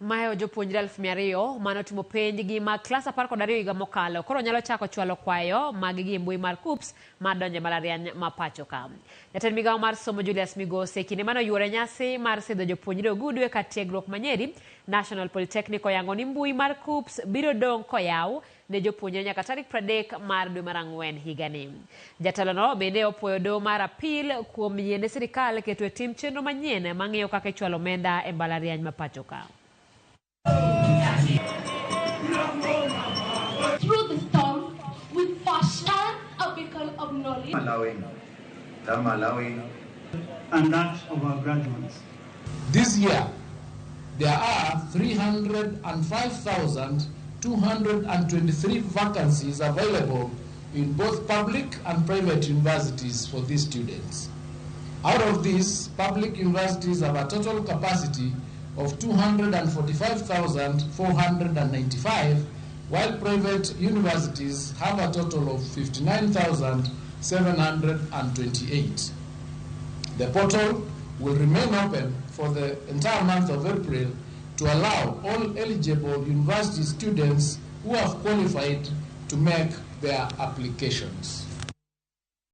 Mahewo jopuonjre 200,000 mane otimo penj gi mag klas 12 higa mokalo koro nyalo chako chwalo kwayo mag gi e mbui mar KUCCPS mar donjo e mbalariany ma pacho ka. Jatend migawo mar somo Julius Migos e kinde mane oyuoro e nyasi mar sidho jopuonjre ogudu e kar tiegruok ma Nyeri National Polytechnic oyango ni mbui mar KUCCPS biro dong' koyaw ne jopuonjre nyaka tarik 30 mar dwe mar ang'wen higani. Jatelono bende opuoyo doho mar apil kuom yiene sirikal keto e tim chenro manyien mang'iyo kaka ichwalo omenda e mbalariany ma pacho ka. Through the storm, with passion, a beacon of knowledge. Malawi, Malawi, and that of our graduates. This year, there are 305,223 vacancies available in both public and private universities for these students. Out of these, public universities have a total capacity of 245,495, while private universities have a total of 59,728. The portal will remain open for the entire month of April to allow all eligible university students who have qualified to make their applications.